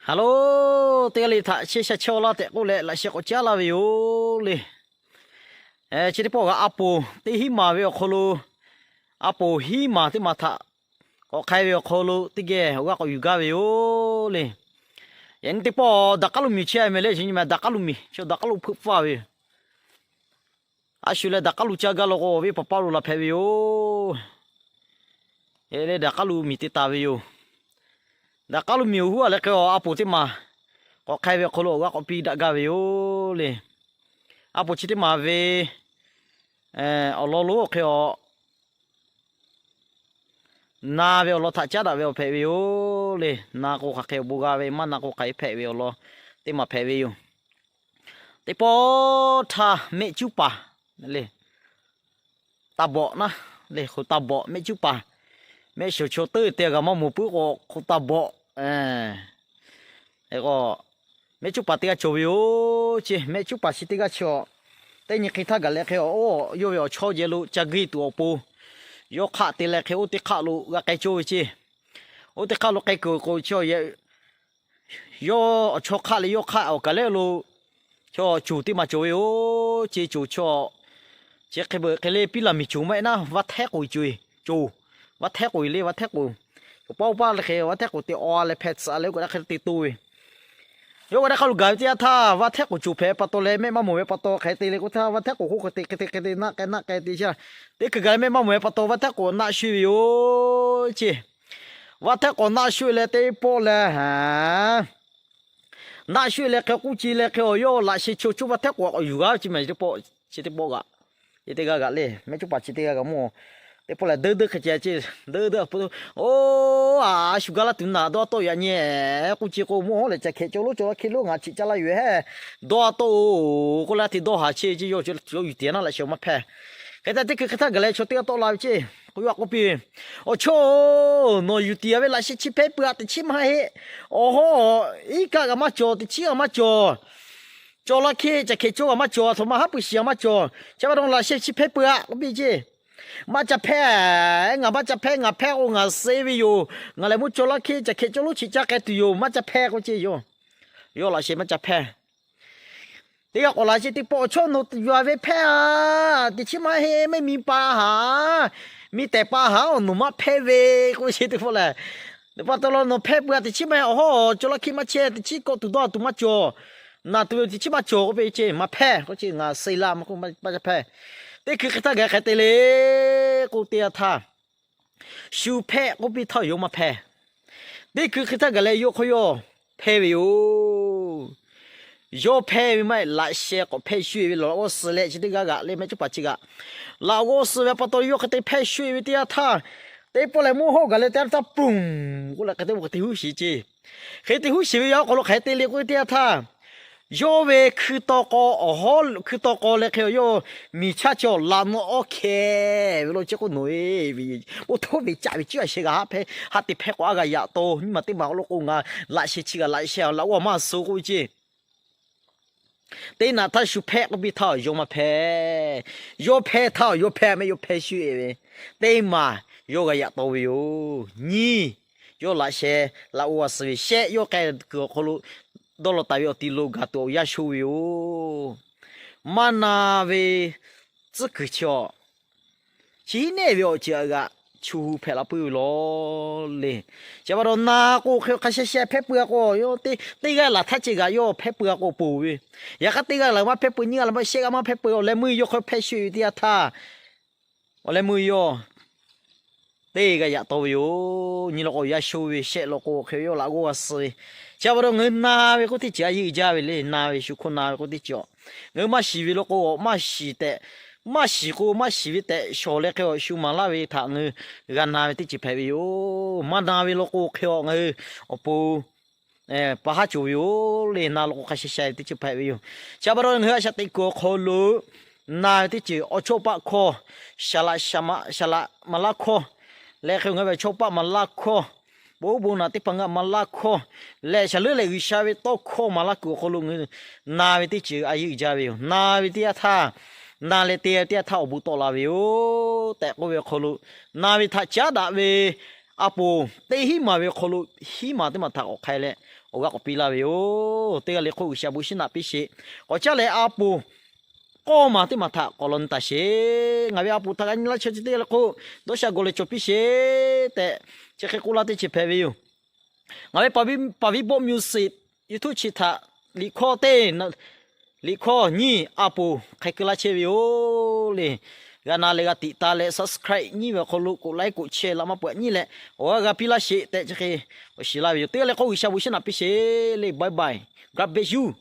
Haˍ loˉ, teˇ g'aˇ le htaꞈ chehˇ sha chehˇ-aw laˇ tehꞈ k'oˆ leh laꞈ sheh k'awꞈ caˉ laˇ ve yoˬ le. Chi teˇ pawˆ g'aꞈ a poˍ teˇ hinˉ maˬ ve awˬ hk'aw lo, a poˍ hinˉ maˬ teˇ maˬ htaꞈ k'awꞈ k'ai ve awˬ hk'aw lo teˇ geh awˬ g'aˇ k'awꞈ yuˬ gaˇ ve yoˬ le. Yaꞈ nyi teˇ pawˆ daꞈ k'aˉ lo miˬ chehˇ a meh le, chi nyi ma daꞈ k'aˉ lo miˬ, chi daꞈ k'aˉ lo hpeuˆ faˇ ve yoˬ. A shu leh daꞈ k'aˉ lo caˇ gaˇ law k'o, awˬ viˉ paˍ paˇ lo la hpehꞈ ve yoˬ. Leh daꞈ k'aˉ lo miˬ te taˍ ve yoˬ. Daꞈ k'aˉ lo miˬ awˬ huˉ a leh hk'e a poˍ teˇ maˬ k'awꞈ k'ai ve awˬ hk'aw lo awˬ g'aˇ k'awꞈ piˇ daꞈ gaˇ ve yoˬ le. A poˍ chi teˇ maˬ ve awˬ lawn lonˉ hk'e a na ve awˬ lawn htaꞈ caˉ daꞈ ve awˬ hpehꞈ ve yoˬ le. Na k'o hk'aˬ hk'e awˬ bon g'a ve, maˇ na k'o hk'aˬ hk'e hpehꞈ ve awˬ lawn teˇ maˬ hpehꞈ ve yoˬ. Teˇ pawˆ htaˇ mehˆ cuˉ paˍ le, taˇ bawꞈ naˉ le, hk'oꞈ taˇ bawꞈ mehˆ cuˉ paˍ, mehˆ shiˍ chaw teuˇ te g'a maˇ moˍ puiˉ k'o hk'oꞈ taˇ bawꞈ k'o, mehˆ cuˉ paˍ teˇ g'aˇ cawˬ ve yoˬ ce. Mehˆ cuˉ paˍ chi teˇ g'aˇ chi a, teˇ nyi hk'e htaˇ gaˬ leh hk'e a, oˇ yawˇ ve awˬ chawˇ jehˬ lo ca guˇ tuˬ awˬ pon, yawˇ hk'aˆ te leh hk'e oˇ teˇ hk'aˆ lo g'a k'ai cawˇ ve ce. Oˇ teˇ hk'aˆ lo k'ai kuiˬ k'o, yawˇ awˬ chawˇ hk'aˆ leh yawˇ hk'aˆ awˬ kaˬ lehˬ lo, chaw cuˬ teˇ maˬ cawˬ ve yoˬ ce. Cuˬ chaw chi hk'e beuꞈ hk'e le piˉ laˬ miˬ cuˬ maˇ heˆ naˉ, vaˇ htehˉ k'oˍ cuˬ, vaˇ htehˉ k'oˍ le, vaˇ htehˉ k'oˍ, paw paˇ leh hk'e vaˇ htehˉ k'oˍ te aw leh hpeh tsuhꞈ leh oˇ kaꞈ daꞈ hk'e te to ve. Yawˇ kaꞈ daꞈ hk'a lo gaˬ ve teˇ yanˇ htaˇ, vaˇ htehˉ k'oˍ cuˬ hpehꞈ pa taw leh mehˆ maˇ mawˬ ve pa taw hk'e te le k'oˆ htaˇ, vaˇ htehˉ k'oˍ hk'oˆ hk'e te hk'e te hk'e te naˆ k'ai naˆ k'ai te shaˇ. Teˇ hkui gaˬ leh mehˆ maˇ mawˬ ve pa taw vaˇ htehˉ k'oˍ naˆ sho ve yoˬ ce. Vaˇ htehˉ k'oˍ naˆ sho leh teˇ pawˆ leh, naˆ sho leh hk'e k'oˆ ce leh hk'e a, yawˇ laꞈ sheh chaw cawˇ vaˇ htehˉ k'oˍ k'awꞈ yuˬ g'a ve ce ma. Chi teˇ pawˆ g'aꞈ, teˇ g'aˇ g'aꞈ le, mehˆ cuˉ paˍ chi teˇ g'aˇ g'aꞈ mawˇ teˇ pawˆ leh deuˇ deuˇ hk'e ce ce, deuˇ deuˇ, oˇ, a shu gaˇ laˇ tuˬ naˬ dawˇ tawˆ yaꞈ nyi, k'oˆ ce k'o, mawˇ hawˉ lehˬ ca hkehꞈ cawˇ lonˉ cawˬ laˇ hk'e lonˉ ngaˬ cheꞈ caˇ laˇ yoˬ heh, dawˇ tawˆ-oˬ k'oˆ leh te dawˇ haˍ ce ce, yawˇ yuˬ tiˍ naˉ laꞈ sheh maˇ hpehˇ. Hk'e te teˇ hkui hk'e htaˇ gaˬ leh chaw teˇ g'aˇ tawˆ la ve ce. K'o yaꞈ k'oˆ piˇ ve, Awˬ chawˇ-oˬ, nawˬ yuˬ tiˍ a ve laꞈ sheh chi hpehˇ peuˬ-aꞈ, teꞈ chiˉ maˇ heˆ. Awˬ hawˉ iˉ kaˆ g'a maˇ cawˬ, teꞈ chiˉ g'a maˇ cawˬ. Cawˬ laˇ hk'e ca hkehꞈ cawˇ g'a maˇ cawˬ, a htoꞈ ma haˉ pui shiˍ g'a maˇ cawˬ. Chi pa taw laꞈ sheh chi hpehˇ peuˬ-aꞈ k'oˆ piˇ ce. Maˇ ca hpehˇ. Ngaˬ maˇ ca hpehˇ, ngaˬ hpehˇ k'o ngaˬ suh ve yoˬ. Ngaˬ lehˬ mvuhˇ cawˬ laˇ hk'e ca hkehꞈ cawˇ lonˉ cheꞈ caˇ k'ai tuˬ yoˬ. Maˇ ca hpehˇ k'oˆ ce yoˬ. Yawˇ laꞈ sheh maˇ ca hpehˇ. Teˇ g'aˇ k'awꞈ laˬ ce, Teˇ pawˆ awˬ chawˇ nawˬ yuˬ a ve hpehˇ-aꞈ, teꞈ chiˉ maˇ heˆ, mehˆ miˬ pa haˍ, miˬ tehˬ pa haˍ-oˬ, nawˬ maˇ hpehˇ ve k'oˆ ve ce teˇ pawˆ lehˬ. Teˇ pa taw la nawˬ hpehˇ peuˬ-aꞈ, teꞈ chiˉ maˇ heˆ, awˬ hawˉ cawˬ laˇ hk'e maˇ chehˇ, teꞈ chiˉ kawˆ tuˬ dawˇ tuˬ maˇ cawˬ. Naˬ tuˬ ve teꞈ chiˉ maˇ cawˬ k'oˆ piˇ ce. Maˇ hpehˇ k'oˆ ce, ngaˬ suh laˇ maˇ k'oˆ, maˇ ca hpehˇ. Teˇ hkui hk'e htaˇ gaˬ hk'e te le k'oˆ teˇ yanˇ htaˇ, shu hpehˇ k'oˆ piˇ htaˇ yawˇ maˇ hpehˇ. Teˇ hkui hk'e htaˇ gaˬ leh yawˇ hk'aw yawˇ hpehˇ ve yoˬ. Yawˇ hpehˇ ve maˇ heˆ, laꞈ sheh k'awꞈ hpehˇ shu-e ve laꞈ g'awˇ suh leh chi teˇ g'aˇ g'aꞈ le, mehˆ cuˉ paˍ chi g'aꞈ laꞈ g'awˇ suh ve pa taw yawˇ hk'e te hpehˇ shu-e ve teˇ yanˇ htaˇ, teˇ pawˆ lehˬ mvuhˇ hawˉ gaˬ leh teˇ yanˇ htaˇ pum k'oˆ leh hk'e te k'o hk'e te huˉ shiˍ ce. Hk'e te huˉ shiˍ ve yaꞈ hk'aw lo hk'e te le k'oˆ ve teˇ yanˇ htaˇ, yawˇ ve hkui taw k'aw, awˬ hawˉ hkui taw k'aw leh hk'e yawˇ miˬ chaˇ chaw laꞈ nawˇ awˇ hkeh ve lo ce k'oˆ nawˬ-e ve, oˇ htoˇ ve caꞈ ve ciˉ a sheh g'a haˆ hpehˇ, haˆ te hpehˇ k'awꞈ a g'a yaꞈ taw nyi ma teˇ maˬ k'aw lo k'o ngaˬ laꞈ sheh chi g'aꞈ laꞈ sheh laꞈ g'awˇ maˇ suh k'oˆ ve ce. Teˇ naꞈ htaˇ shu hpehˇ k'oˆ piˇ htaˇ yawˇ maˇ hpehˇ. Yawˇ hpehˇ htaˇ yawˇ hpehˇ mehˆ yawˇ hpehˇ shu-e ve, teˇ maˬ yawˇ g'a yaꞈ taw ve yoˬ. Nyi, yawˇ laꞈ sheh laꞈ g'awˇ g'a suh ve shehˆ yawˇ k'ai kuiˬ awˬ hk'aw lo dawˇ law taˍ ve awˬ ti lo gaˬ tuˬ awˬ yanˇ sho ve yoˬ. Maˇ na ve tcuhˉ kuiˬ chi a, chi hiˉ neˇ ve awˬ ceuˬ aꞈ g'aꞈ chu hu hpehꞈ la puiˉ ve law le. Chi pa taw na k'o hk'e hk'a sheh sheh hpehˇ peuˬ-a k'o, teˇ g'aˇ laˬ htaˇ ceh g'aꞈ yawˇ hpehˇ peuˬ-a k'o ponˬ ve. Yaꞈ hk'aˇ teˇ g'aˇ laˬ maˇ hpehˇ peuˬ, nyiˇ g'aˇ laˬ maˇ shehˆ g'aˇ maˇ hpehˇ peuˬ, awˬ leh meuˇ yawˇ hk'aw hpehˇ shu-e ve teˇ yanˇ htaˇ, awˬ leh meuˇ yawˇ teˇ g'aˇ yaꞈ taw ve yoˬ. Nyi law k'o yaˇ sho ve, shehˆ law k'o hk'e yawˇ laꞈ g'awˇ g'a suh ve. Chi pa taw ngaˬ hui na ve k'oˆ teˇ ceuˬ a yeˇ jaˇ ve le. Na ve shu hk'oˆ na ve k'oˆ teˇ ceuˬ a, ngaˬ hui maˇ shiˍ ve law k'o maˇ shiˍ tehꞈ, maˇ shiˍ k'o maˇ shiˍ ve tehꞈ shawˍ leh hk'e a shu maˍ laˇ ve htaꞈ ngaˬ hui g'a na ve teˇ ceuˬ hpehꞈ ve yoˬ. Maˇ na ve law k'o hk'e a ngaˬ hui awˬ pon pa haˉ cawˬ ve yoˬ le. Na law k'o hk'a sheh sheh ve teˇ ceuˬ hpehꞈ ve yoˬ. Chi pa taw ngaˬ hui a shaꞈ teꞈ kuiˬ awˬ hk'aw lo na ve teˇ ceuˬ awˬ chawˇ paˆ hkawˇ, saˍ laꞈ maˍ laˇ hkawˇ leh hk'e ngaˬ hui ve chawˇ paˆ maˍ laˇ hkawˇ, bon bon naˬ teˇ hpaˍ ngaˬ maˍ laˇ hkawˇ leh shaˍ leuˉ leh G'uiˬsha ve tawˇ hkawˇ maˍ laˇ kuiˬ awˬ hk'aw lo ngaˬ hui na ve teˇ ceuˬ a yeˇ jaˇ ve yoˬ. Na ve teˇ yanˇ htaˇ, na leh te ve teˇ yanˇ htaˇ awˬ bon tawˆ la ve yoˬ tehꞈ k'oˆ ve awˬ hk'aw lo, na ve htaꞈ caˉ daꞈ ve a poˍ teˇ hinˉ maˬ ve awˬ hk'aw lo hinˉ maˬ teˇ maˬ htaꞈ k'awꞈ hk'ai leh awˬ g'aˇ k'awꞈ piˇ laˇ ve yoˬ. Teˇ g'aˇ le hk'oˆ G'uiˬsha bon shiˉ naꞈ piˇ sheˍ. K'awꞈ caˉ leh a poˍ k'awˇ maˬ teˇ maˬ htaꞈ k'awꞈ law nyi taˍ sheˍ. Ngaˬ ve a poˍ htaꞈ g'a nyi laˇ chehˇ ve teˇ g'aˇ le hk'oˆ dawˇ sha gawˬ leh cawˬ piˇ sheˍ tehꞈ chi hk'e k'oˆ laˇ teˇ chi hpehꞈ ve yoˬ. Ngaˬ ve Paˍ viˉ Bawˆ Music YouTube chi htaꞈ liꞈ hkawˇ teˇ liꞈ hkawˇ nyiˇ a poˍ hk'ai keu laˇ chehˇ ve yoˬ le. G'a na leh g'a tiꞈ ta leh subscribe nyiˇ ve awˬ hk'aw lo k'oꞈ laiˉ k'oꞈ chehˇ laꞈ maˇ peuˬ nyiˇ leh awˬ g'aˇ g'a piˇ laˇ sheˍ tehꞈ chi hk'e awˬ shiˍ laˇ ve yoˬ. Teˇ g'aˇ le hk'oˆ G'uiˬsha bon shiˉ naꞈ piˇ sheˍ le. Bye bye. God bless you.